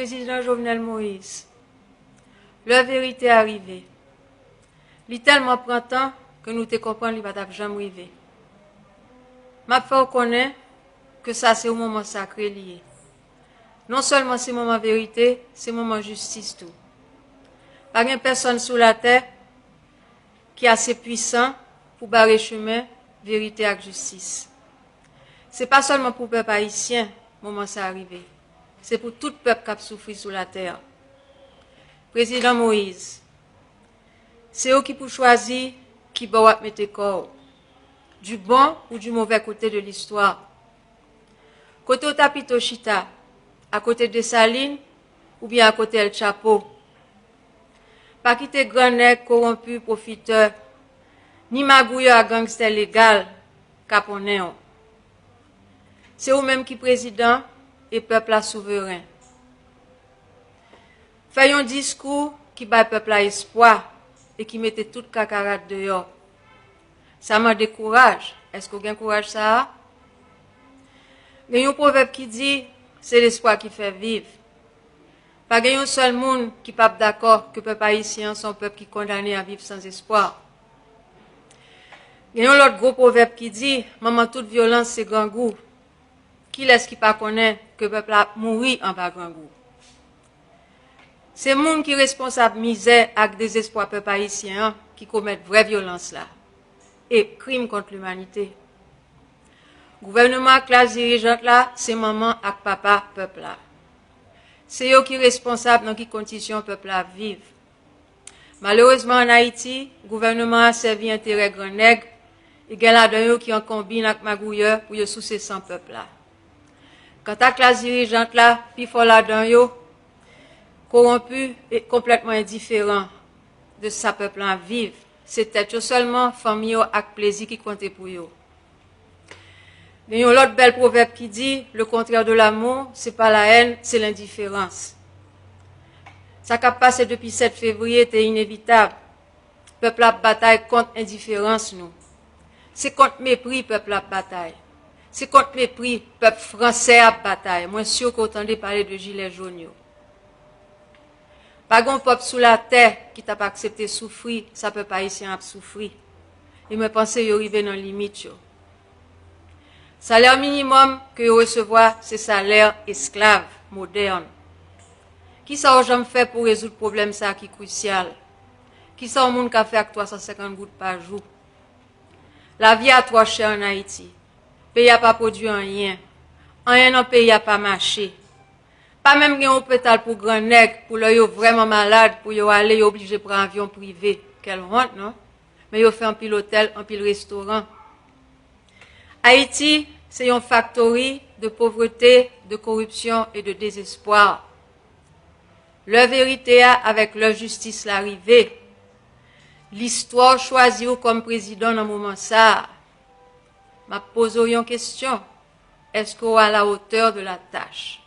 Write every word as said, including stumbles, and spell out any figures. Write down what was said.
Prezidan Jovenel Moïse, lè verite a rive. Li tèlman pran tan ke nou te konprann li pa t ap janm rive. M ap fè w konnen ke sa se yon moman sakre li ye. Non sèlman se moman verite, se moman jistis tou. Pa gen pèsonn sou latè ki ase pwisan pou bare chemen verite ak jistis. Se pa sèlman pou pèp ayisyen moman sa a rive. Se pou tout pèp k ap soufri sou latè. Prezidan Moïse, se ou ki pou chwazi ki bò w ap mete kò w, du bon ou du mauvais côté de l'histoire. Kote w ta pito chita, akote Desalin oubyen akote El Chapo? Pa kite gran nèg kowonpi, pwofitè, ni magouyè a gangstè legal kaponnen w. Se ou menm ki prezidan e pèp la souveren. Fè yon diskou ki bay pèp la espwa e ki mete tout kakarat deyò. Sa mande kouraj. Èske w gen kouraj sa a? Gen yon pwovèb ki di, se lespwa ki fè viv. Pa gen yon sèl moun ki p ap dakò ke pèp ayisyen an se yon pèp ki kondane a viv san espwa. Gen yon lòt gwo pwovèb ki di, manman tout vyolans se grangou. Kilès ki pa konnen ke pèp la ap mouri anba grangou? Se moun ki responsab mizè ak dezespwa pèp ayisyen an ki komèt vrè vyolans la e krim kont limanite. Gouvènman ak klas dirijant la se manman ak papa pèp la. Se yo ki responsab nan ki kondisyon pèp la ap viv. Malerezman, ann Ayiti, gouvènman an sèvi enterè gran nèg e gen ladan yo ki an konbin ak magouyè pou yo souse san pèp la. Kanta klas dirijant la, pifò ladan yo kowonpi e konplètman endiferan de sa pèp la ap viv. Se tèt yo sèlman, fanmi yo ak plezi ki konte pou yo. Gen yon lòt bèl pwovèb ki di, le contraire de l'amour, c'est pas la haine, c'est l'indifférence. Sa k ap pase depi sèt fevriye te inevitab. Pèp la ap batay kont endiferans nou. Se kont mepri pèp la ap batay. Se kont mepri pèp fransè ap batay. Mwen si ke w tande pale de jilè jòn yo. Pa gen yon pèp sou latè ki t ap aksepte soufri sa pèp ayisyen ap soufri. E mwen panse yo rive nan limit yo. Salè minimòm ke yo resevwa se salè esklav modèn. Kisa w janm fè pou rezoud pwoblèm sa a ki krisyal? Kisa yon moun ka fè ak twa san senkant goud pa jou? Lavi a twò chè ann Ayiti. Peyi a pa pwodui anyen. Anyen nan peyi a pa mache. Pa menm gen opital pou gran nèg, pou lè yo vrèman malad, pou yo ale, yo oblije pran avyon prive. Kèl wont, non? Men yo fè anpil otèl, anpil restoran. Ayiti, se yon faktori de povrete, de koripsyon e de dezespwa. Lè verite a avèk lè jistis la rive, listwa w chwazi w kòm prezidan nan moman sa a. M ap poze w yon kesyon. Èske w à la hauteur de la tâche?